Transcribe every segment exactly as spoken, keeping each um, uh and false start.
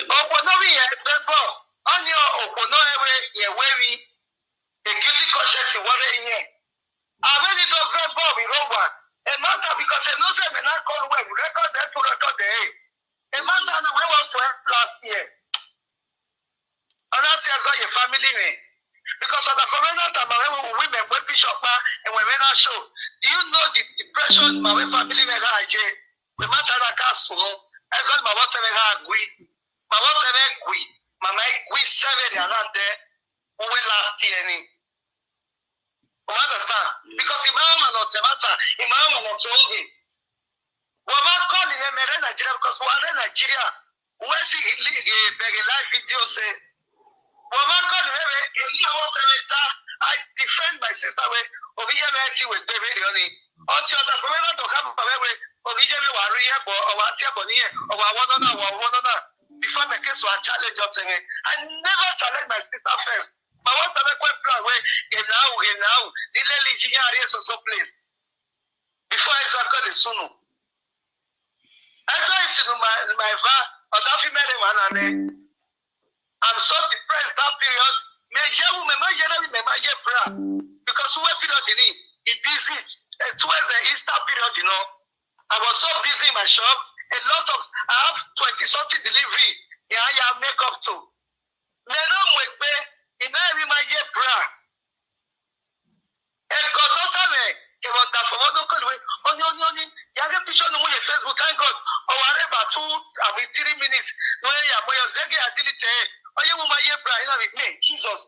Okpono we ye bebo. Onye okpono ewe ye wewe. A guilty conscience wore ye. Abeni do bebo we rowa. E matter because e no say me na call we record that to record it. E matter na we was for last year. Other things got your family me. Because of the corona time, my women we bishop and we na show. Do you know the depression my family me got? We matter that castle. That's what my water me got agree. My water me agree. My my we seven and there. Who we last year ni? You understand? Because if my mama not the matter, if my mama not told me. Wọ́n máa ń kọ́ nìyẹn mẹ́rẹ́ Nàìjíríà because wọ́n rẹ́ Nàìjíríà. Wọ́n ti lè bẹ̀rẹ̀ live video ṣe. Wọ́n máa ń kọ́ nìyẹn mẹ́rẹ́ èyí àwọn tẹ̀lé ta. I defend my sister wey òbí yẹn mẹ́rẹ́ ti wẹ̀ gbé mi rẹ̀ ni. Ọtí ọ̀dà fún mi náà tó ká bàbá wẹ̀ òbí yẹn mi wà rí yẹn bọ̀ ọ̀wà àti ẹ̀bọ̀ nìyẹn ọ̀wà àwọn náà wà àwọn náà. Before my case was challenge up to me. I never challenge my sister first. My one time I quite plan wey gẹ̀nàáwù gẹ̀nàáwù nílé lè jí yàrá èso so place. Before I sọkọ the sunu. Ẹjọ́ ìsìnú my my va ọ̀dà fi mẹ́rin wà lálẹ́. I'm so depressed that period. Me ye wu me ma ye na me ma ye bra because we period ni e busy. Eh, towards the Easter period, you know, I was so busy in my shop. A lot of I have twenty something delivery. Yeah, yeah, make up to. Me no mwe pe ina mi ma ye bra. Ẹ̀kọ́ tó tẹ̀lé ìwọ̀n dàfọ̀mọ́ tó kọ̀lù wé oní oní oní yàrá píṣọ́ ni mo yẹ Facebook, thank God. Ọwọ́ rẹ̀ bá two àbí three minutes ní wọ́n yà mọ́ yọ zẹ́gẹ̀ àdìlítẹ̀ ẹ̀ ọyẹ́ mo máa yẹ bra iná mi ní Jesus.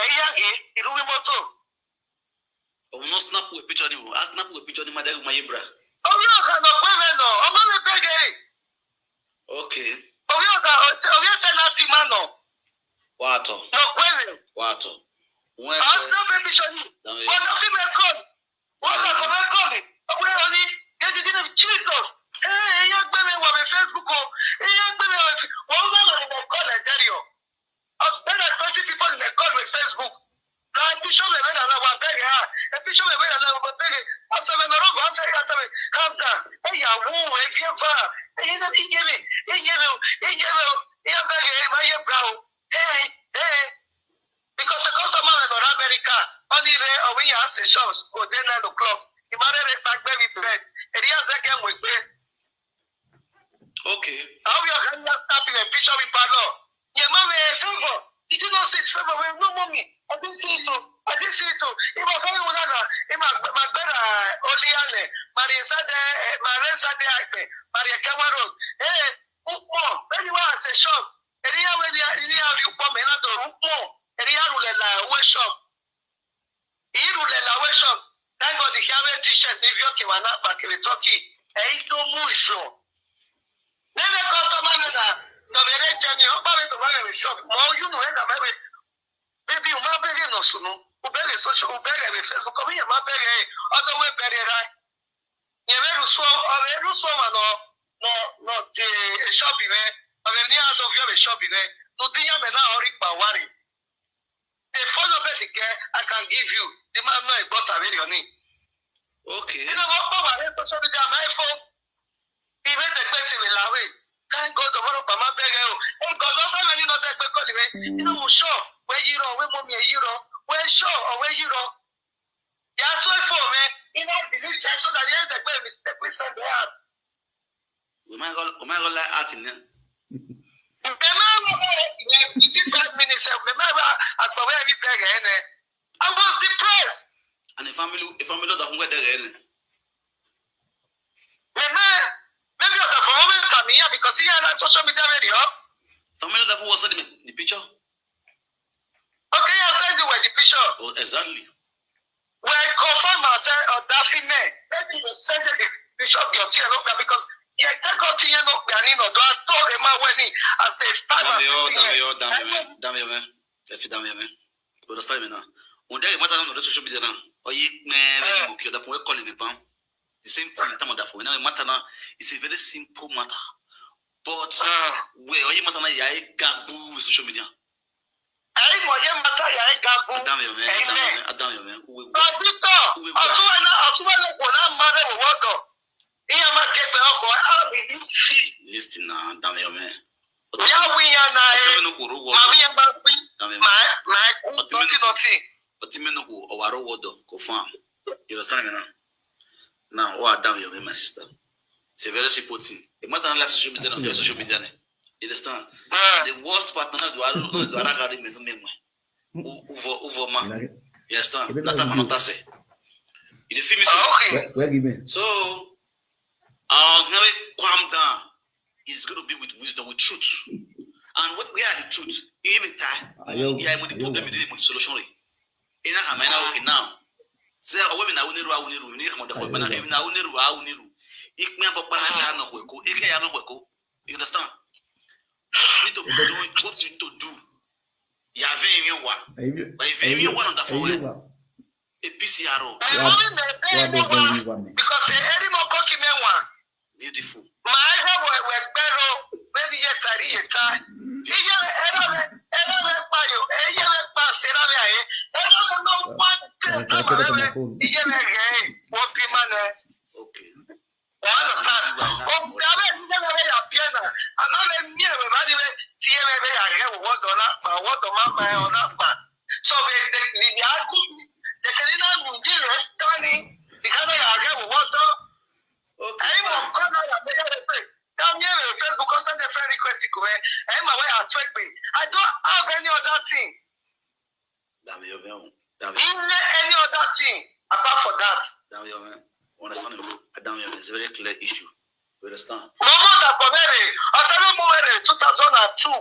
Ẹ̀yà yìí ìlú mímọ́ tó. Òun náà snap wẹ̀ picture ni o, a snap wẹ̀ picture ni máa dẹ́rù máa yé bra. Orí ọ̀gá lọ pé rẹ̀ nà ọmọ mi bẹ́gẹ̀. Okay. Orí ọ̀gá orí ọ̀tẹ̀ náà ti máa nà. Wato, Lọ pé rẹ̀. wato. When Arsenal baby shoni. Ọ̀nà fi mi kọ́ mi. Wọ́n kà fún mi kọ́ mi. Ọkùnrin òní. Yéjì jí ní Jesus. Ee, iye gbé mi wọ̀ mi Facebook o. Iye gbé mi wọ̀ mi. Wọ́n wọ́n lọ ìmọ̀ kọ́ Nàìjíríà. Ọ̀gbẹ́ni twenty people in the call with Facebook. Na episode mi wẹ́n na wa bẹ́ẹ̀ yà. Episode mi wẹ́n na wa bẹ́ẹ̀. After mi nọ̀rọ̀ bọ̀ after yà tẹ̀lé. Calm down. Ẹ yà wú ẹ fi ẹ fà. Ẹ yẹ mi yẹ mi. Ẹ yẹ mi o. Ẹ yẹ mi o. Ẹ yẹ bẹ́ẹ̀ yẹ. Ẹ má yẹ bra o. Ee ee. Because the customer in North America, only re or we are sessions go there nine o'clock. Imare re tagbe with bread. Eri azeke mwekbe. Okay. How we are going to stop in a picture with Palo? Ye ma we favor. Did you not see it favor? We no mommy. I didn't see it too. I didn't see it too. He was very well. He my my brother Oliane. Maria Sade. Maria Sade Akpe. Maria Kama Road. Hey, Ukmo. Very well as a shop. Eri ya we ni ni ya ri Ukmo me na do Ukmo. Eri ya rule la we shop. Iru le la we shop. Thank God the Yahweh t-shirt ni vio ke wana bakere Turkey. Ei to mujo. Nene customer na na no mere jani o ba we to ba we shop. Mo you know na me we. Baby, uma bere no sunu. Ubere social, ubere we Facebook. Come here, ma bere. Odo we bere right. Ye we ruso, o we ruso ma no no no the shop we. O we ni a do vio we shop we. No dinya me na ori pa wari. The phone number the girl I can give you. The man know about a million. Okay. You know what? Over there, social media, my phone. He made the question in Lawe. Thank God the one of my bag. Hey God, don't tell me not that quick call me. You know, sure. Where you know, where mommy, you know, where sure, or where you know. Yeah, so for me, you know, the little so that the end the way mistake we send there. We might go, we might go like art in there. Remember, within five minutes, remember, I was depressed. And the family, the family doesn't wear the rain. Remember, maybe at the moment I'm here because he had social media radio. Family doesn't was the, the picture. Okay, I send you the picture. Oh, exactly. Well, confirm and tell uh, that female. Let me send you the picture of your chair, look, because yeah, take out here, look, I need not do I told him my wedding. I say, Damn you, damn you, damn you, damn you, man. If you damn you, man. You understand me now? On there, matter on the social media now. Or you, man, when you book you, the phone calling the bam. The same thing, time of the phone. Now, matter now, it's a very simple matter. But where are you, matter now? Yeah, gabu with social media. Hey, boy, you matter, yeah, gabu. Damn you, man. Amen. Damn you, man. Who will Pastor, Who will Pastor, and Pastor, and Pastor, Listen now, damn you, man. Yeah, we Otimenoko rogo. Mami yẹn bá pín. Màá màá kú nọtí nọtí. Otimenoko ọ̀wà rogo dọ̀ kò fún am. You understand me now? Now, oh, I down your name, my sister. It's a very simple thing. The matter like social media, not social media. You understand? The worst part, no, do I do I carry me no me. Uvo uvo ma. You understand? That time I not say. You feel me so? Okay. Where give me? So, uh, now calm down. It's going to be with wisdom, with truth. And what we are the truth. Even time. Yeah, with the problem, with the solution. Ina kama ina okay now. Say, oh, we na uniru, uniru, we na uniru, uniru. Ikme abokpa na say no kweko, ike ya no kweko. You understand? You need to be doing what you need to do. Ya ve mi wa. Ba ve mi wa na da for we. A P C R O. Because any more cookie men one. Beautiful. Ma ẹ wẹ̀ wẹ̀ gbẹ́rọ bẹ́ẹ̀ni yẹ tàrí yẹ tá. Iye rẹ̀ ẹ̀rọ rẹ̀ ẹ̀rọ rẹ̀ payò ẹ̀yẹ rẹ̀ pa ṣẹlá rẹ̀ ayé ẹ̀rọ rẹ̀ ló ń pa tẹ̀ tàmà rẹ̀ iye rẹ̀ rẹ̀ wọ́n fi má nẹ. Okay. Wọ́n lọ sá. Òkúta bẹ́ẹ̀ ní ẹ̀rọ rẹ̀ yà bí ẹ̀ nà. Àmọ́ rẹ̀ ní ẹ̀rọ bá ní rẹ̀ tí ẹ̀rọ rẹ̀ yà rẹ̀ wọ́n dọ̀ náà pa wọ́n dọ̀ má pa ẹ̀ ọ̀ náà pa. So they they they they argue. They can either do this or tani. They cannot yà rẹ̀ wọ́n dọ̀. Okay. Ẹ̀yin mọ̀ kọ́ náà yà bẹ́ẹ̀ rẹ̀ pé. Dami ẹ̀ rẹ̀ Facebook kọ́ sẹ́ndẹ̀ friend request kò rẹ̀. Ẹ̀yin mọ̀ wẹ́n yà tó ẹ̀ pé. I don't have any other thing. Dami yọ fẹ́ o. Dami. Any any other thing apart from that. Dami yọ fẹ́. Understand me? Dami yọ fẹ́. It's a very clear issue. You understand? Mo mọ̀ dàpọ̀ mẹ́rin. Ọ̀tọ́ ló mú mẹ́rin two thousand and two.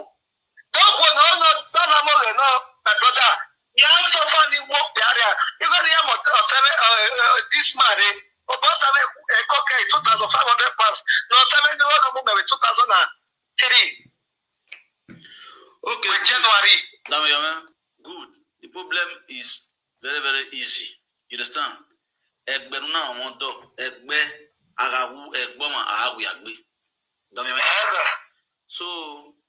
Dọ́gbọ̀n náà lọ dáná mọ́ rẹ̀ náà, my brother. Yà á sọ fún ni wọ́n pè á rẹ̀. Ibẹ̀ ni yà mọ̀ ọ̀tẹ́rẹ́ this man rẹ̀. Ọ̀bọ̀ ọ̀tẹ́rẹ́ ẹ̀kọ́ kẹ́ two thousand five hundred pounds. Ní ọ̀tẹ́rẹ́ ni wọ́n lọ mú mẹ́rin two thousand and three. Okay. January. Dami yọ fẹ́. Good. The problem is very, very easy. You understand? Ẹgbẹ́ nu náà wọ́n dọ̀. Ẹgbẹ́ agawu ẹgbọ́n ma ahawi agbe. Dami yọ fẹ́. So,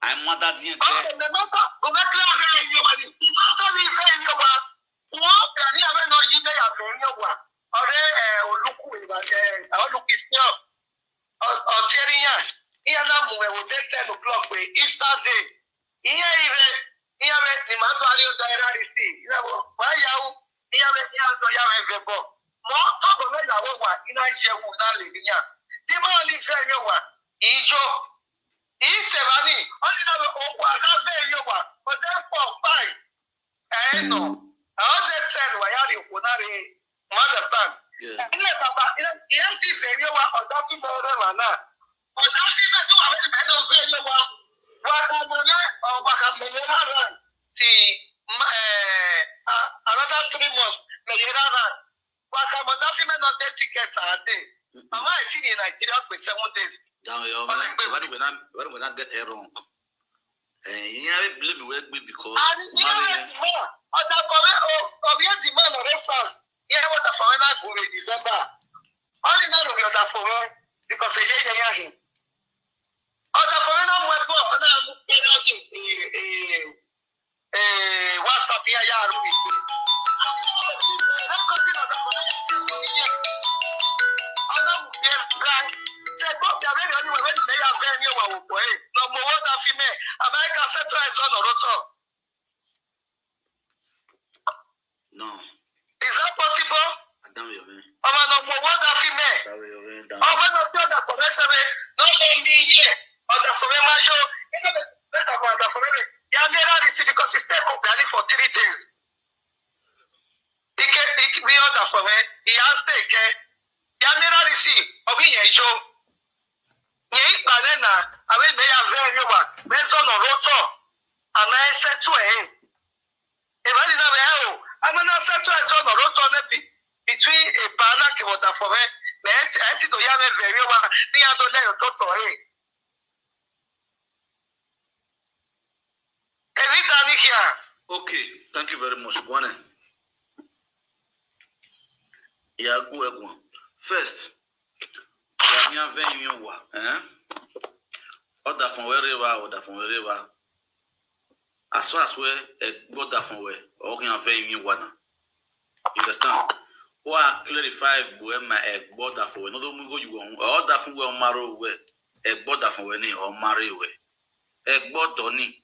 I'm mother díẹ̀ díẹ̀. Okay, the matter, the matter of the Yoruba, the matter of the Yoruba, wọ́n kà ní abẹ́ náà yí bẹ́ẹ̀ yà bẹ́ẹ̀ Yoruba. Ọ̀rẹ́ ẹ̀ olùkú ìbàjẹ́ olùkú ìsìn ọ̀tí ẹ̀rí yàn. Ìyá náà mú ẹ̀wò dé ten o'clock pé Easter day. Ìyá ìrẹ́ ìyá rẹ̀ ni màá tó àrí ọ̀dà ẹ̀rá rí sí. Ìyá wọ̀ wá yàwó ìyá rẹ̀ ìyá ọ̀dọ̀ ìyá rẹ̀ fẹ́ bọ̀. Mọ́ tọ́gbọ̀n mẹ́ta wọ̀ wà iná yẹ̀wò náà lè níyà. Bí máa ní fẹ́ yóò wà, ìjọ. Ìṣèlú ni, ó ní lábẹ́ òkú àkáfẹ́ yóò wà, but therefore fine. Ẹ nọ, àwọn ọdẹ ten wà yá rí òkú náà rí. You understand? Ilé bàbá ìyá ti fẹ́ yóò wà ọ̀dọ́ fún bẹ́ẹ̀ rẹ̀ wà náà. Ọ̀dọ́ fún bẹ́ẹ̀ tó wà lẹ́yìn bẹ́ẹ̀ náà fẹ́ yóò wà. Wà á kà mọ̀ yẹn, ọ̀ wà á kà mọ̀ yẹn rárá. Ti another three months, mọ̀ yẹn rárá. Waka Mọ̀dáfí mẹ́nà dé ticket àdé. Màmá ẹ̀ tí ní Nàìjíríà pé seven days. Down your man. Why do we not why do we not get it wrong? Eh, you have blame we be because. Ọ̀dà fọ̀rẹ́ ọ̀rẹ́ ẹ̀dì mọ́ ọ̀rẹ́ France. Yẹ wọ́n dà fọ̀rẹ́ náà gòrè December. Ọ̀rẹ́ náà lòrì ọ̀dà fọ̀rẹ́ because èyí yẹ yá hìn. Ọ̀dà fọ̀rẹ́ náà mú ẹ̀fọ́ ọ̀dà mú pé náà kì í. Ee, WhatsApp ya ya arụ ise. No. Is that possible? Ọmọ náà mo wọ́n dá fi mẹ́. Ọmọ náà tí ọ̀dà fọ̀rẹ́ sẹ́mi náà lè ní iye ọ̀dà fọ̀rẹ́ máa yọ. Ilé mẹ́ta kan ọ̀dà fọ̀rẹ́ rẹ̀ yà mí rárá sí because it's take up gari for three days. Ike bí ọ̀dà fọ̀rẹ́ ìyá stay kẹ́ yà mí rárá sí ọ̀bí yẹn yọ. Yẹn ìgbà náà nà àwọn ìgbéyàwó ẹ̀ yóò wà mẹ́sàn-án lọ́tọ̀ àmọ́ ẹ ṣẹ́tù ẹ̀. Ìbáraẹni náà bẹ̀rẹ̀ o, a máa ná fẹ́ tó ẹ̀jọ́ ọ̀nà ló tọ́ níbi between ìbá náà kì wọ́n dà fọ́ mẹ́, mẹ́ ẹ̀ ti tó yá mẹ́ bẹ̀rẹ̀ wa ní adó lẹ́yìn tó tọ̀ ẹ̀. Èmi dá ní kíá. Okay, thank you very much. Gwane. Ìyá Agbó Ẹ̀gbọ́n. First, ìyá ní afẹ́ yín wà. Ọ̀dà fún wẹ́rẹ́ wa, ọ̀dà fún wẹ́rẹ́ wa. As far as we egbodafon we okin afe yin wana. You understand? O a clarify bu e ma egbodafon we no do mu go you won. O da fun we o maro we. Egbodafon we ni o mare we. Egbodo ni.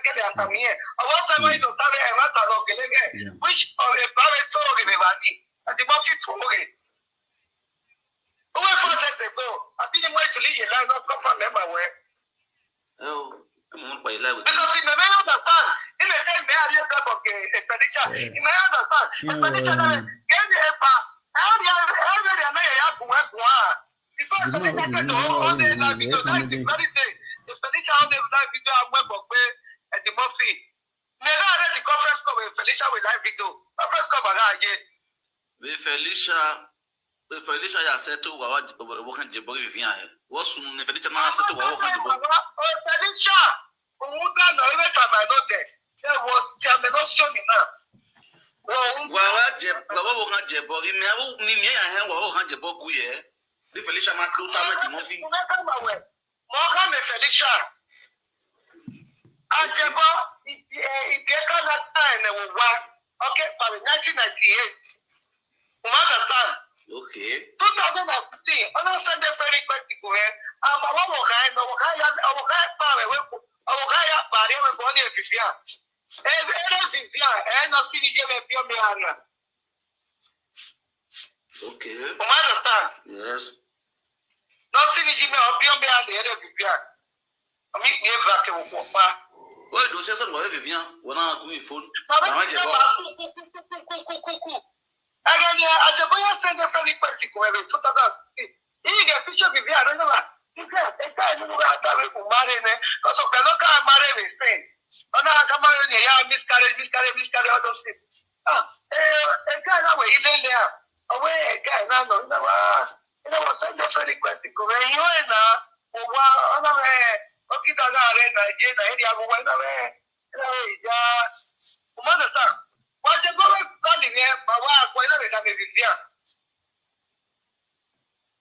Kele Atami here. I want to know you to tell me what I don't get. Which of a private story me bani? And the must story. Who we four days ago? I been in my Julie, you know, not confirm them away. Oh, I'm not quite like with Because he may not understand. He may tell me I live up okay, expenditure. He may not understand. Expenditure. Get the epa. How do you how do you know you have to work one? Before expenditure get to all the life because that is very day. Expenditure on the life video I went for pay at the Murphy. May not let the conference call with Felicia with live video. Conference call by that again. With Felicia, with Felicia, ya settle wa wa kan jebo Vivian. What soon ne Felicia na settle wa wa kan jebo. Oh, Felicia. Who don't know even time I know that. There was Germination now. Wa wa je wa wa kan jebo. Imi awu ni mi ya hen wa wa kan jebo ku ye. Ni Felicia ma do ta me di mo fi. Mo ka me Felicia. Ajebo, if you can that time, we were okay for nineteen ninety-eight. You understand? Okay. two thousand sixteen, on a Sunday very practical, eh? I'm a one of kind of kind of kind of power. I'm a kind of power. I'm going to be here. Every Vivian, and not see me, me, me, me. Okay. You understand? Yes. Not see me, me, me, me, me, me, Vivian. I mean, give back to what? Well, do say something about Vivian. When I go phone, na wa jebo. Again, yeah, Ajeboye send a friendly question to every two thousand sixteen. He get picture of Vivian, I don't know. Vivian, a guy who got to marry me. Because of the local marry me, Spain. Oh, no, I come out here, yeah, miscarriage, miscarriage, miscarriage, all those things. Ah, eh, a guy now, he lay there. Away, a guy now, no, no, ah, you know, send a friendly question to me. You know, now, oh, wow, oh, no, eh, okay, that's all right, Nigeria, Nigeria, oh, no, eh, you know, eh, yeah. You understand? Wọ́n ṣe gbọ́dọ̀ kọ́lì yẹn, bàbá àpò iná mi kàmí Vivian.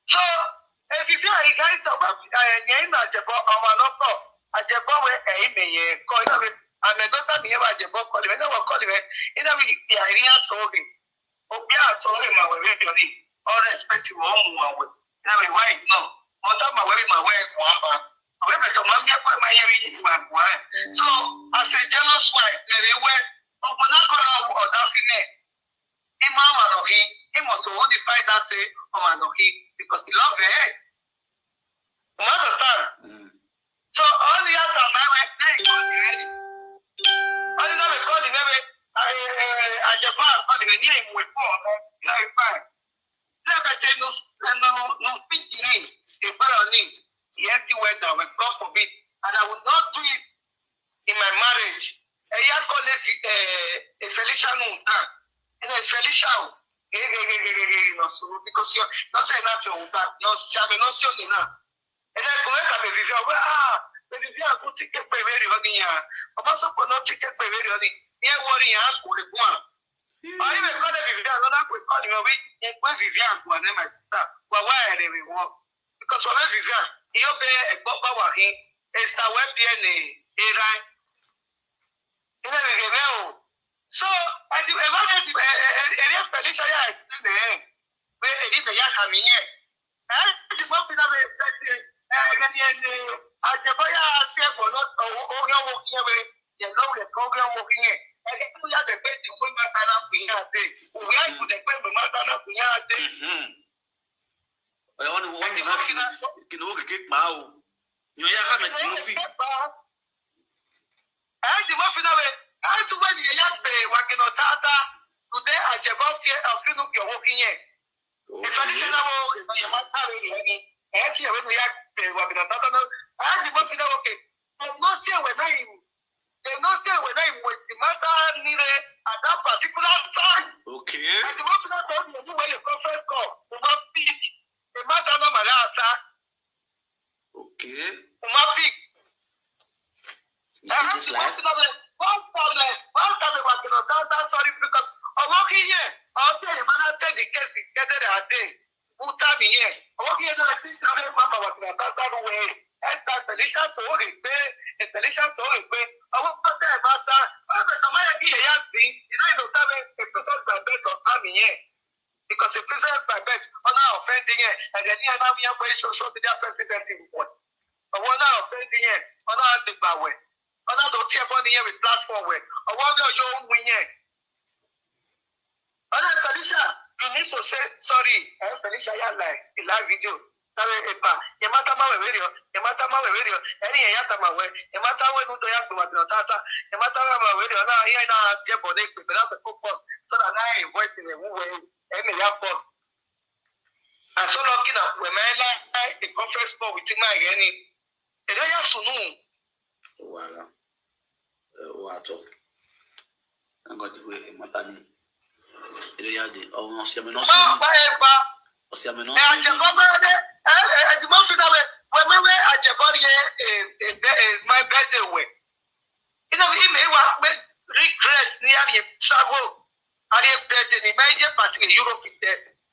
So, Vivian, ìgbà ìtàn wọ́n fi ẹ̀yìn ẹ̀yìn náà àjẹbọ ọmọ ọlọ́kọ̀, àjẹbọ wẹ ẹ̀yìn mi yẹn kọ́ iná mi, àmì ẹ̀dọ́ tàbí yẹn wà àjẹbọ kọ́lì mi, náà wọ́n kọ́lì mi, iná mi ìpè àìríyá sóògì. Òbí àtọ́rẹ́ màwẹ̀ rẹ̀ jọ ní all respect wọ́n mú àwẹ̀. Iná mi wáyé náà, wọ́n tá màwẹ̀ mi màwẹ̀ ẹ̀kọ́ àbá. Ọ̀rẹ́ bẹ̀tọ̀ máa ń bí ẹ̀kọ́ ẹ̀ máa yẹ rí ìwà àgbà ẹ̀. So, as a jealous wife, lè rí wẹ́, ọ̀pọ̀ náà kọ́ ra ọ̀dà sílẹ̀. He must hold the fight that way, oh, I know he, because he love her. You understand? So all the other men were they call the ready. All the men call the men, I, I, I, Japan call the men near him with four, you know, fine. Let me tell you, no, no, no, speak to me. The fire on him. He empty weather, with God forbid. And I will not do it in my marriage. Ẹ yá kọ́ lè fi ẹ Felicia nù tán. Ẹ Felicia o. Gẹ́gẹ́gẹ́gẹ́gẹ́ lọ sọ̀rọ̀ because yọ lọ́sẹ̀ náà fi òun ta lọ sí abẹ lọ́sẹ̀ òní náà. Ẹ dẹ́ kò mẹ́ta bèbí fi ọgbẹ́ ah bèbí fi àgùn tí képe ìwé rẹ̀ ọ́ nìyà. Ọmọ sọ̀pọ̀ náà tí képe ìwé rẹ̀ ọ́ ni. Ní ẹ wọ́n rí yàn á kò lè gún à. Ọ̀rẹ́ mi kọ́ lè bèbí fi àgùn náà pè kọ́ ni wọ́n wí. Ẹ gbé bèbí àgùn àná my sister. Wà wá ẹ̀rẹ̀ mi wọ́n. Because of Vivian, you be a bumper working, it's a web P N A, a right. You know, we get well. So, I do a lot of the area Felicia, I explain the end. Where a little yak coming here. And the most in a way, that's it. And then the Ajabaya, I say, for not all your working away, you know, we're going working here. And then we have the best in one man, and I'm being a day. We have to the best, we must, and I'm being a day. Ọ̀yà wọn ni wọ́n ní náà kí ni wọ́n kékeré pa á o. Yóò yá ká mi tì mú fi. Ẹ ti wọ́n fi náà wẹ̀, ẹ ti wọ́n ní ẹ̀yà pé wà kí n ọ̀tá ọ̀tá, today àjẹbọ́ fi ọ̀fínú kí ọwọ́ kí yẹn. Ìfẹ́lẹ́sẹ̀ náà wọ ìyẹn máa ń tàwé rẹ̀ ni, ẹ ti ẹ̀wé mi yá pé wà kí n ọ̀tá ọ̀tá náà. Ẹ ti wọ́n fi náà wọ̀ kí, mo mọ́ sí ẹ̀wẹ̀ náà yìí, mo mọ́ sí ẹ̀wẹ̀ náà yìí, mo ti máa dá nílé at that particular time. Okay. Ẹ ti wọ́n fi náà wọ̀ ní ìwé lè conference call, mo máa pick, mo máa dáná màlá àtá. Okay. Uma big. You see this life? One problem, one problem was in Otaota, sorry, because I'm working here. I'm saying, man, I tell the case, get it a day. Who tell me here? I'm working here, I see seven mama was in Otaota way. And that Felicia told it, pay, and Felicia told it, pay. I want to tell my son, I said, somebody here, yeah, see, you know, you tell me, if the son that bet on me here. Because the president by bet, on our offending here, and then here now we are going social media president in one. But one now offending here, on our big power. On our don't tiẹ̀ bọ́ nìyẹn with platform wẹ̀. Ọwọ́ ọjọ́ yóò wù yẹn. Ọ̀nà Felicia, you need to say sorry. Eh, Felicia, yeah, like, in live video. Sorry, Epa. Yẹn má tá má wẹ̀ wẹ̀rẹ̀ ọ́. Yẹn má tá má wẹ̀ wẹ̀rẹ̀ ọ́. Ẹni yẹn yá tá má wẹ̀. Yẹn má tá wẹ̀ nù tó yá gbọ̀n àti ọ̀tá tá. Yẹn má tá wẹ̀ wẹ̀rẹ̀ ọ́. Náà yẹn náà jẹ́ bọ̀ ní ìpè pẹ̀lú àpẹ̀kọ́ pọ̀. So that now your voice in a woo way. Ẹni yá pọ̀. And so lucky na wẹ̀ mẹ́ láì a conference call with my ẹni. Èdè yà sùnú. Wàhálà. Ẹ wà tọ̀. Ẹ kàn ti pé mọ́tà ni. Èdè yà dé. Ọ̀hún ọ̀sẹ̀ mi náà sí Máa mi. pa ẹ pa. Ọ̀sẹ̀ mi náà Ẹ sí mi. àjẹbọ́ máa dé. Ẹ ẹ ẹ̀dùnmọ́ fi náà wẹ̀. Wẹ̀ mẹ́wẹ́ àjẹbọ́ ni ẹ ẹ ẹ my birthday wẹ̀. Iná fi ìmẹ̀ wá pé regret ní àyè travel. Àyè birthday ni mẹ́ jẹ́ pàtí ní Europe tẹ.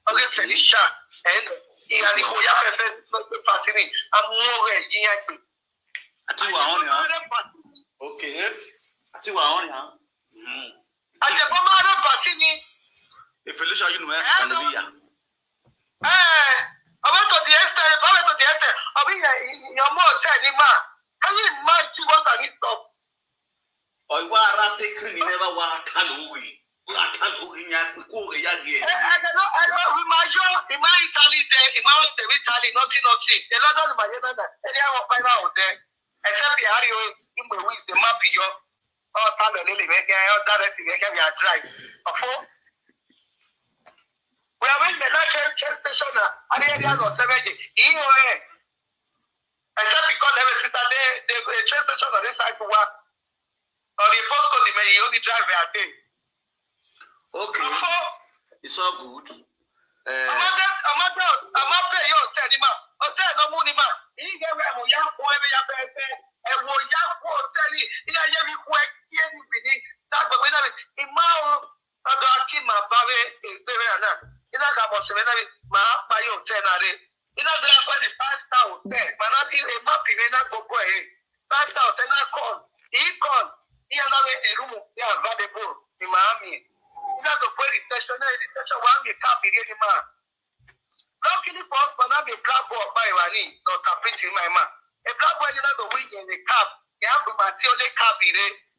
Ọ̀rẹ́ Felicia ẹ̀ ń ìyàrá ìkó yá fẹ́fẹ́ lọ́gbẹ́ pàtí ní amúhóró ẹ̀ yíyan pé. Àti wà wọ́n ni hàn. Okay. Àti wà wọ́n ni hàn. Àjẹbọ́ máa rẹ̀ pàtí ni. Felicia, you know, eh? Hallelujah. Ẹ ọwọ́ tó di ẹsẹ̀ ọwọ́ tó di ẹsẹ̀ ọbí yẹn ìyọmọ ọ̀tẹ̀ ni máa. Can you imagine what I need to Ọ̀yọ́ ara tẹ́kìrì ni never wá kálórí. Wá kálórí ni a pè kó rẹ̀ yá gẹ̀. Ẹ̀ẹ́dẹ̀gbẹ́ ẹ̀rọ ìmọ̀ ayọ́ ìmọ̀ Italy dẹ ìmọ̀ ọ̀tẹ̀wé Italy nọ́tí nọ́tí ẹ̀lọ́dọ̀ ni màá yẹ náà ẹ̀rí àwọn pẹ́ẹ́rẹ́ ọ̀dẹ ẹ̀sẹ̀ fi àárín o ìmọ̀ ìwé ìṣe má fi yọ ọ̀tá lọ nílé mẹ́kẹ́ ọ̀dá rẹ̀ ti mẹ́kẹ́ mi àdúrà yìí ọ̀fọ́. Wíwá wí mẹ́lá train train station náà àríyànjẹ́ àlọ́ sẹ́mẹ́jì ìyín o ẹ̀ ẹ̀sẹ̀ fi kọ́ lẹ́wẹ̀ síta dé dé train station náà ní sáà ti wá ọ̀rẹ́ postcode mẹ́yìn ó ní drive ẹ̀ àdé. Okay. Ọ̀fọ́ It's all good. Eh, ọmọdé ọmọdé ọmọdé yóò tẹ̀ ní ma ọtẹ ẹ̀ ló mú ní ma ìyẹn wẹ̀ mú yá fún ẹ̀mí yá fẹ́ fẹ́ ẹ̀wò yá fún ọtẹ ní ilé ayé mi kú ẹ kí ẹ níbi ní dágbègbè náà mi ìmọ̀ ọ̀hún ọ̀dọ̀ akí màá bá wẹ̀ ẹgbẹ́ rẹ̀ náà iná ká mọ̀ sí mi náà mi màá pa yóò tẹ̀ náà rẹ̀ iná bí wọ́n pẹ́ ní five star hotel màá náà bí ẹ má bì mí náà gbogbo ẹ̀ five star hotel náà kọ́ yìí kọ́ ìyá náà mi èrú mu ní available ní Miami iná tó pé reception náà reception wà mí káàbìrì ẹni máa. Luckily for us, Banabi club ball by Rani, not competing my man. A club ball you know the win in the cup. You have to materially cup it.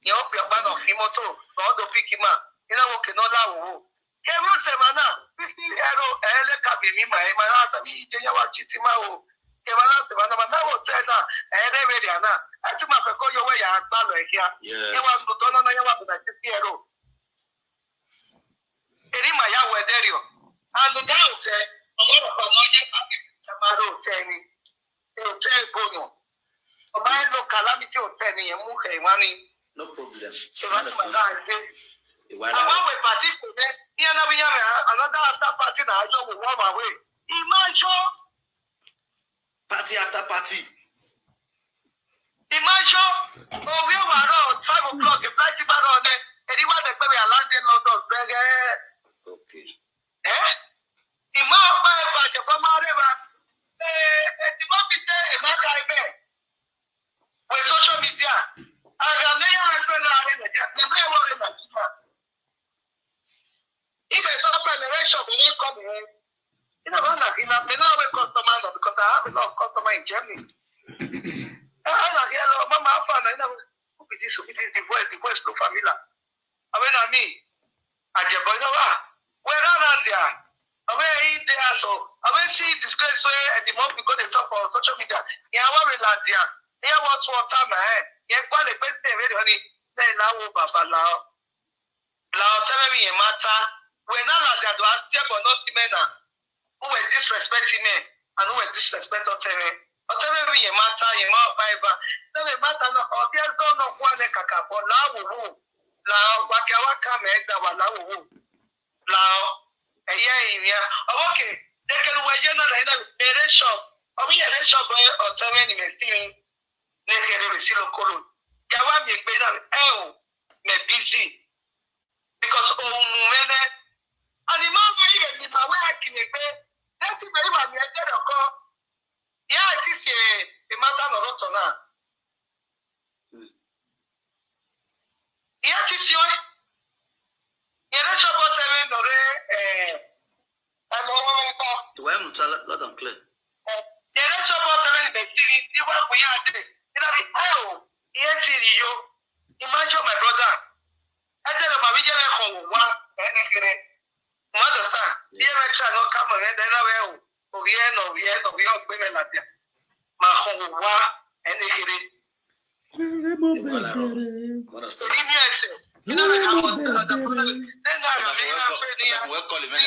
You have your man of Himoto, not the pick him up. You know what cannot allow. Kẹ̀rú ṣe máa náà fifty euro ẹ̀ẹ́lẹ́ kàbí mi mà ẹ̀ máa rà tàbí ìjẹyàwó àti ti máa wò. Kẹ̀rú náà ṣe máa náà máa náwó tẹ́ náà ẹ̀ẹ́dẹ́ rẹ̀ dì àná. Ẹ ti máa fẹ́ kó yọwọ́ yà á gbá lọ ẹ̀ kíá. Ẹ wá yes. gbọ́dọ̀ náà náà yẹ wá gbọ́dọ̀ fifty euro. Èrí màá yà wọ ẹ̀dẹ́ rẹ̀ ọ̀. Àlùdá òtẹ́ ọmọ ọ̀pọ̀ náà yẹ pàṣẹ ìjàmbá rẹ̀ òtẹ́ ni. Òtẹ́ ìgbóyàn. Ọba ẹ̀ lọ calamity òtẹ́ ni yẹn mú kẹ̀ wá ní. No problem. Ìwádìí màá náà dé. Ìwádìí. Àwọn àwẹ̀ pàtí kò dé. Ní ẹ̀nà bí yàrá another after party náà yọ wò wọ́n wà wẹ̀. Ìmọ̀ ṣọ́ Party after party. Ìmọ̀jọ́ orí òwúrọ̀ five o'clock flight bá rọ̀ ní ẹni wà ní pẹ̀lú aláǹdé London bẹ̀rẹ̀. Okay. Ẹ́ ìmọ̀ ọ̀pá ẹ̀fà àjẹ̀bọ́ máa rẹ̀ wá. Ẹ̀ẹ́dì mọ́ fi tẹ́ ìmọ̀ta ẹgbẹ́ with social media. Àgbà mẹ́yà ẹgbẹ́ láàrin Nàìjíríà, ẹgbẹ́ ẹ̀wọ̀n rẹ̀ Nàìjíríà. If I saw my shop, they didn't come here. You know, I'm like, you know, they know where customer now because I have a lot of customer in Germany. I'm like, hello, mama, how far? You know, who be this? Who be this? The voice, the voice look familiar. I mean, I mean, I just, but you know what? Where around there? I mean, in there, so I mean, see disgrace where at the moment we go to talk on social media. Yeah, what we land there? Yeah, what's what time? Eh? Yeah, quite a best thing, really, honey. Then now, Baba, now. La ọtẹrẹmi yẹn máa ta wẹ náà làjà tó á jẹbọ náà ti mẹ́nà who were disrespecting men and who were disrespect ọtẹrẹ ọtẹrẹmi yẹn máa ta yẹn máa bá ẹ bá lẹ́nu máa ta náà ọtí ẹgbẹ́ ọ̀nà fún alẹ́ kàkà bọ̀ láwòwò la wákẹ́ wákà mẹ́ẹ̀ẹ́dà wà láwòwò la ẹ̀yẹ ìrìn ọwọ́ kè dékẹ́lu wẹ̀ yẹn náà lẹ́yìn náà eré shop ọmọ yẹn eré shop ọtẹrẹ ni mẹ́sì mi ní kẹrẹ rẹ̀ sí lókòlò yàwá mi gbé náà ẹ̀ ò mẹ́ busy. Because ohun mu mẹ́lẹ́. Àní máa ń wáyé èmi máa wẹ́ àkìlẹ̀ pé lẹ́tí mẹ́rin wà ní ẹgbẹ́ rẹ̀ kọ́. Ìyá àti ṣe ìmọ̀ta lọ́rọ̀ tọ̀ náà. Ìyá ti ṣe ọ́. Yẹ̀rẹ́ ṣọ́bọ̀ tẹ̀lé lọ́rẹ́ ẹ̀mọ ọmọ mẹ́ta. Ìwà ẹ̀mú ta lọ́dọ̀ clear. Yẹ̀rẹ́ ṣọ́bọ̀ tẹ̀lé níbẹ̀ sí ni wọ́n kò yá dé. Ìlànà ìpẹ́ ò ìyẹn ti rí yó. Imagine my brother. I tell him, "Abi jere kon wa, ene kere." You understand? Yeah. Here I try no come and then I will. Oh yeah, no, yeah, no, we all pay me like that. My kon wa, ene kere. Where am I bẹ̀rẹ̀? Understand? Give me a say. You know, I want to the problem. Then I have a friend here. We're calling me.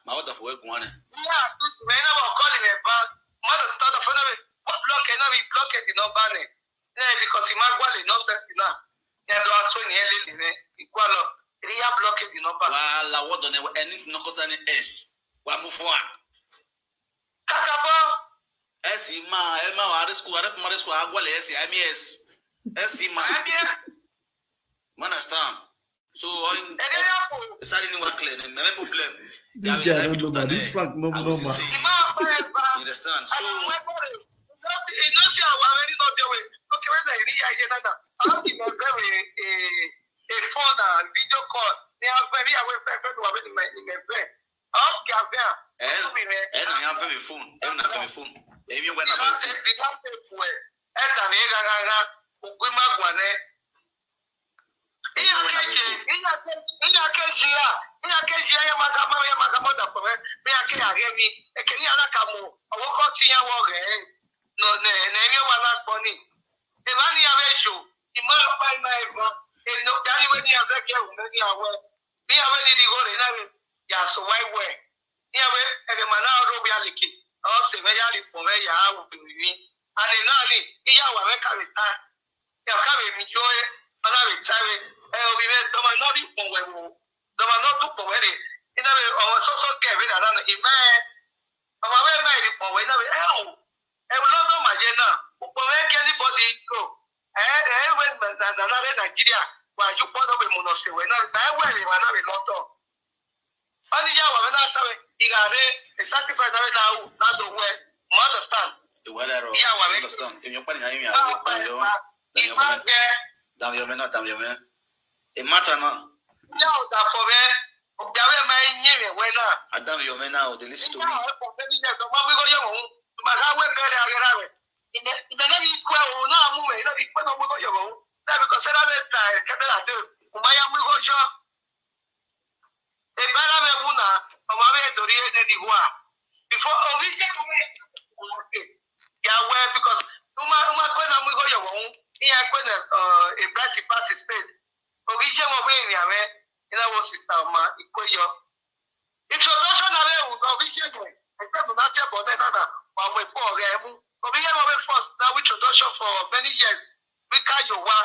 My what the fuck one? Yeah, man, I will call him a bad. Mother thought of another. What block and I block it in no banner. Yeah, because he might well in no sense now. Yeah, do I saw in here, equal. He have blocked it in no banner. Wala what on any no cause any S. Wa move forward. Kakabo, S ma, e ma wa school, are primary school, agwale S, I mean S. S ma. I mean, You understand? So on and then I put sali ni wa clear, me problem. This guy don't know, but this fact no normal. Ima Baba. You understand? So It's not our very not the way. Okay, when I read again, I have to be very a a phone and video call. They have very away friend who are in my in my friend. Okay, I'm there. eh, I'll be there. eh, na have my phone. Eh, na have my phone. Eh, me when The na last phone. the last way. Enter the gaga. Ugwima gwane. Ihe akeji, ihe akeji ya, ihe akeji ya, ya maka ma ya maka mother for me. Me ake ya ge mi. Eke ni ala ka mo. Owo ko ti ya wo ge. No ne ne mi wa na po ni. E ba ni ya ve jo. Ima pa ima eva. E no ya ni we ni ya ze ke u me ni awe. Ni awe ni di go re na we. Ya so why we. Ni awe e de mana ro bi aliki. O se me ya ri po me ya awu bi mi. Ani na ni iya wa we ka we ta. Ya ka we mi jo e. Ana we ta we. E o bi me do ma no ri po we wo. Do ma no tu po we re. Ina we o so so ke we na na i me. Ama we me ri po we na we e o. E lo do ma je na. Po we ke anybody go. Eh, eh, when na na na Nigeria, wa ju po do be mo no se we na. Na we re wa na we lo to. Ani ya wa na ta we. I ga re. E sacrifice na we na u na do we. You understand? Ewalero. Yeah, well, Understand? If you put in your Ah, down your ah, down your man, down your man, down your man. It matter now. Ya o da for we. O ya we ma nyi me we na. I down your man now. They listen to me. Ya o ko be ni ya do ma mi go yo mo. Ma ga we be re re re. Ime ime na mi kwa o na mu we na mi kwa no mo go yo mo. Na bi ko se na be ta ke be la de. O ma ya mu go jo. E ba na me mu na. O ma be do ri e ne ni wa. Before o wi se ko me. Ya we because uma uma ko na mu go yo mo. Iya ko na uh, a bright participate. O wi se mo we ni ame. Ina wo sister ma iko yo. Introduction na le o bi se mo. Except na te bo na na. Wa we for re mu. O wi se mo we first na we introduction for many years. We ka yo wa.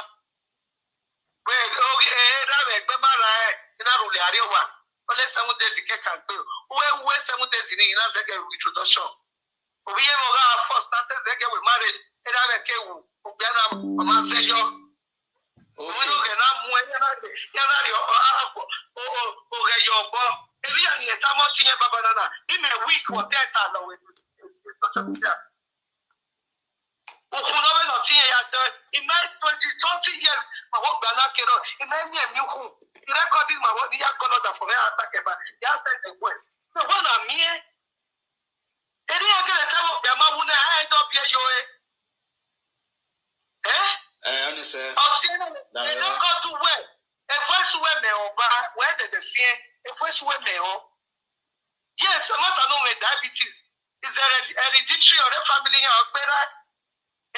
We o wi e ra we gbe mara e. Ina ru le ari wa. O le seven days ke kan pe. We we seven days ni ina ze ke introduction. O wi se mo ga first na te ze ke we marriage. E ra we ke wu. O bi na o ma se yo. Omi Okay. oge na mu e na de ya na de o o o oge yo bo. Ebi ya ni e ta mo ti ye baba na na. I me week o te ta lo we. Ukwu no we no ti ye ya de. I me twenty something years. Ma wo gba na kero. I me ni e mi ku. I recording ma wo ni ya ko lo da for me attack e ba. Ya se de we. No wa na mi e. Eri ya ke ta wo gba ma wu na e do bi e yo e. Eh? Eh, honestly, Ọsẹ náà, Dàbí ẹ ẹran. lọ́kọ̀ tún wẹ̀, ẹ fọ́ èsù wẹ̀ mẹ́ ọ bá, wẹ́ dẹ̀dẹ̀ sí ẹ, ẹ fọ́ èsù wẹ̀ mẹ́ ọ. Yes, ẹ má tànú wẹ̀ diabetes, is hered- hereditary ọ̀rẹ́ family yẹn ọ̀gbẹ́rẹ́.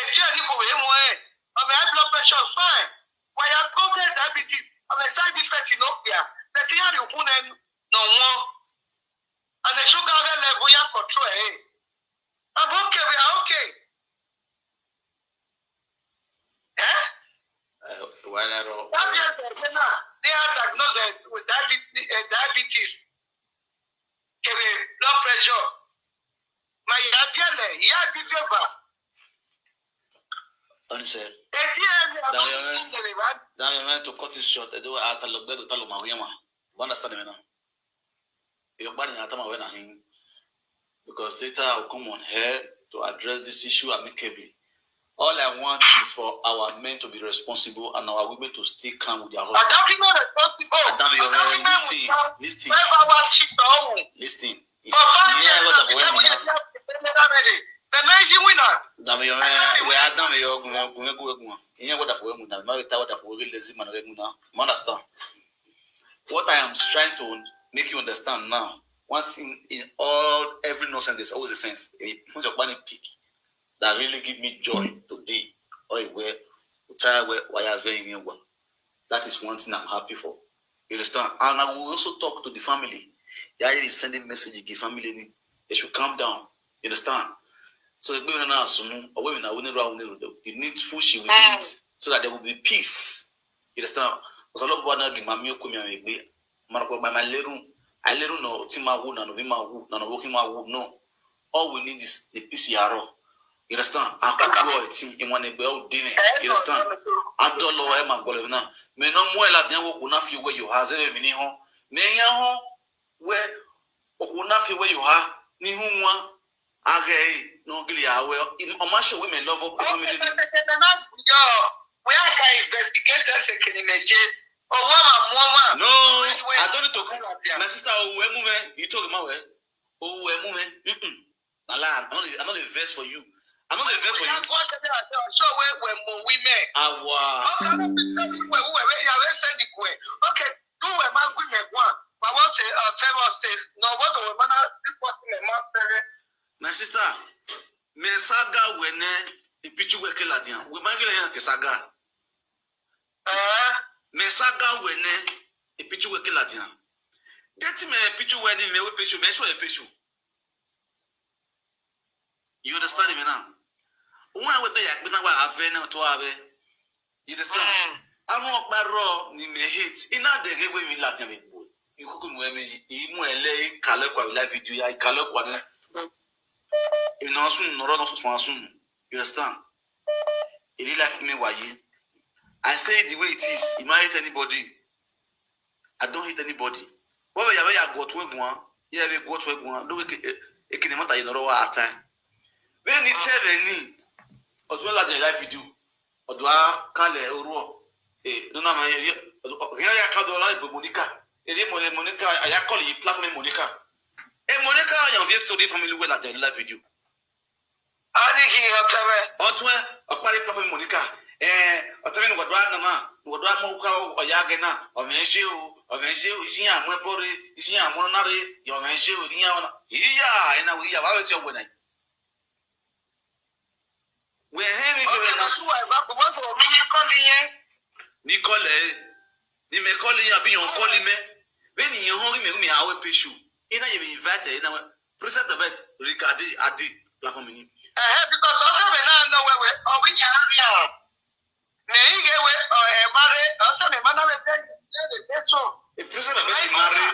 Ètí ẹ̀ ní kò wéé mú ẹ̀, ọmọ high blood pressure fine, wàyà gbọ́dọ̀ diabetes, ọmọ side effect ló pè á, bẹ̀tí yàrá ìkún ẹ̀ nà wọ́n, and the sugar level yà control ẹ̀. I'm okay, we are okay. Eh? eh, whatever. That year, they are diagnosed with diabetes, uh, diabetes. Kebe blood pressure. My yabele, yabi fever. Honestly, Eti emi Dàbí ẹran. abọ́ Dàbí ẹran, to cut it short, I do a ta lo gbe to ta lo ma wi ma. You understand me now? You bad in atama when I him. Because later I'll come on here to address this issue amicably. All I want is for our men to be responsible and our women to stay calm with their husbands. Àdáfínà responsible. Adam, your Àdáfínà man, this thing, this thing. Five hours shift ọ̀hún. This thing. For five Yeah, years, what na the the women seven now. years, na the seven years. They no easy winner. Dame yo, we are dame yo, gun, gun, gun, gun. Iye wada for gun na, ma ta wada for gun lazy man gun na. You understand? What I am trying to make you understand now, one thing in all every nonsense, there's always a sense. A point of money pick that really give me joy today. Oh, where, where, where, where, where, That is one thing I'm happy for. You understand? And I will also talk to the family. Yeah, he is sending message to the family. They should calm down. You understand? So if we are not soon, or we are not, you need to push it, we do it so that there will be peace. You understand? Because a lot of people are not the mammy come here. Marco by my little, I little no, Tima Wood, and Vima Wood, and Wokima Wood, no. All we need is the P C R O. You understand? Akugo ti imwanegbe udine. You understand? Adolo e magbole na. Me no mu ela dia wo kuna fi we yo ha ze me ni ho. Me ya ho we o kuna fi we yo ha ni hu nwa. Age no gili awe. O ma show we me love up family. We are can investigate us ekini meje. Owo ma mu ma. No, I don't need to come. My sister, oh, we move. You talk my way. Oh, we move. Mm-mm. I lie. I know the, I know the verse for you. I know the verse for you. Show where we more women. Awa. Okay, do we man women one. I want to uh, tell us say no. What we man this person man. My sister, me saga wene ipichu weke ladian. We man gele yan ke saga. Eh, Me saga wene ipichu weke ladian. Deti me pichu weni me we pichu me shwe pichu. You understand me now? Why we do yak bina wa avene to ave. You understand? mm. Amo kparo ni me hate. Ina de ge we mi ladian me boy. You kuku mu me imu ele kale kwa live video ya kale kwa ne. Ina sun noro no sun sun. You understand? Ili life me waye. I say it the way it is. It might hate anybody. I don't hate anybody. What we have got we one. Yeah, we got we one. Do we ekini mata you know what time. When it tell me ni. As well as the live video. Odwa kale oruo. Eh, no na ma ye. Ya ya ka do la ibo Monica. Eri mo Monica, I call you platform Monica. Eh, Monica, your view story family well at the live video. Ani ki otebe. Otwe, okpari platform Monica. Eh, otebe ni wadwa na na, wadwa mo ka o ya ge na. O me shi o, o me shi o, isi ya mo bore, isi ya mo na re, yo me shi o ni ya na. Iya, ina wi ya ba we ti o gbe na. We he mi bere na su. Ni kole, ni me kole ya bi yon kole me. Be ni yon ho mi mi awe peshu. Ina ye mi invite ina we. President of it, Ricardi, Adi, platform ni. Eh, because also me na no we we. Oh, we ya ya. Me ige we, oh, eh, mare, also me mana we te. So. A president of it marry.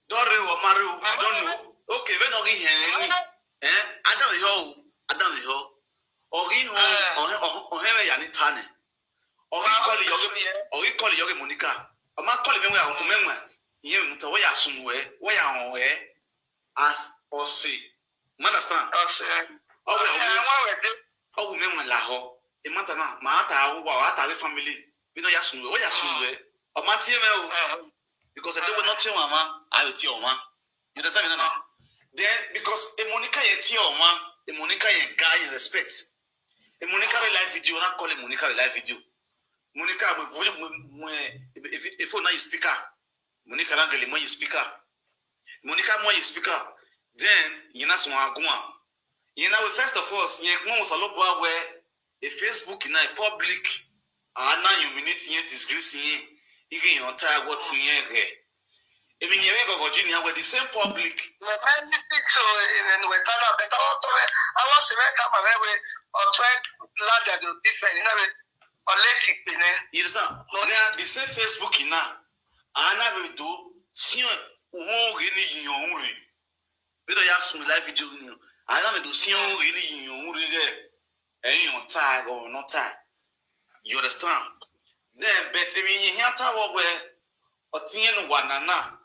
Dore or marry, I don't know. Okay, we no gi hen ni. Eh, I don't know. I don't know. Ogi ho, ohe ohe ya ni tane. Ogi call yogi, ogi call yogi Monica. Ama call me we ahun me we. Iye mi to we ya sun we, we ya hon we. As o se. You understand? Ose. O we o me, Wọ́n wẹ̀ dé. O we me we la ho. E mata na, ma ata ho wa ata le family. We no ya sun we, we ya sun we. O ma tie me o. Because I don't want to mama, I will tell ma. You understand me now? Then because a Monica ye tell ma, a Monica ye guy in respect. A Monica re live video, not call it Monica re live video. Monica, if if if you now you speaker, Monica na gele mo you speaker. Monica mo you speaker. Then you na so agwa. You know, first of all, you know, so lo bwa we a Facebook na public. Ana humiliate yen, disgrace yen. Igi yon ta what yen re. Emi ni we gogo ji ni we the same public. Mẹ mẹ ní píksì ẹnu ẹ̀ tánà bẹ́ẹ̀ táwọn tó rẹ̀ àwọn sì rẹ̀ ká màmá ẹ̀ wẹ̀ ọ̀tún ẹ̀ ládàá ló ti fẹ̀ nínú ẹ̀ ọ̀lẹ́tì pé ní. You understand? Now the same Facebook na. Ana be do si won re ni yon re. We do ya sun live video ni. Ana be do si won re ni yon re re. Ẹ̀yin on tie or not tie. You understand? Then bet emi yin here ta wo we. Otiyen no wa nana.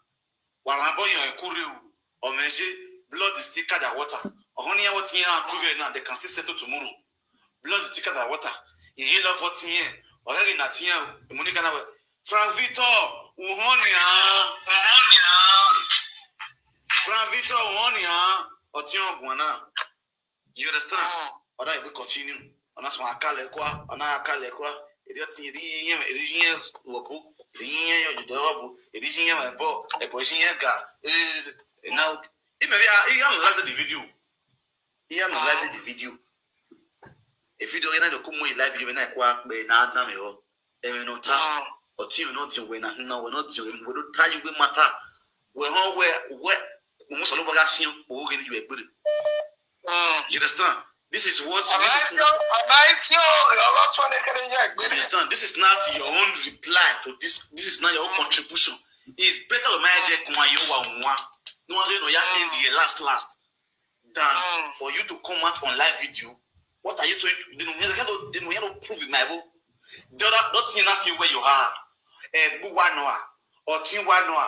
Wa ran bo yon ekure o. O meje blood is thicker than water. Ohun ni won tiyen na ku be na they can still settle tomorrow. Blood is thicker than water. Iye love otiyen. Already na tiyen. Mo ni kana we. Frank Victor, uhon ni a. Frank Victor, uhon ni a. Otiyen ogun na. You understand? Ọ̀nà ìgbé continue. Ọ̀nà sùn àkàlẹ̀ kọ́, ọ̀nà àkàlẹ̀ kọ́. Èdè ọtí èdè yín yẹn, èdè yín yẹn wọ̀bù, èdè yín yẹn yọ̀jọ̀dọ̀ wọ̀bù, èdè yín yẹn ẹ̀bọ̀, ẹ̀bọ̀ yín yẹn gà. Now, ìmẹ̀rí, he analyze the video. He analyze the video. A video yẹn náà ló kó mú a live video náà kó a pè náà dán mi rọ. Ẹ̀rìn náà ta, ọtí yẹn náà di òwe náà, náà wẹ̀ náà di òwe, wẹ̀ ló tá yìí wé máa ta. Wẹ̀ hàn wẹ̀, wẹ̀, mo mú sọ̀rọ̀ bọ́lá sí owó gẹ́gẹ́ ju ẹgbẹ́ rẹ̀. You understand? This is what this is. You understand? This is not your own reply to this. This is not your own contribution. It's better to my deck when you are one. No one know you end the last last than for you to come out on live video. What are you doing? Then we have to, then we have to prove it, my bro. The other, don't you not feel where you are? Eh, who one no? Or team one no?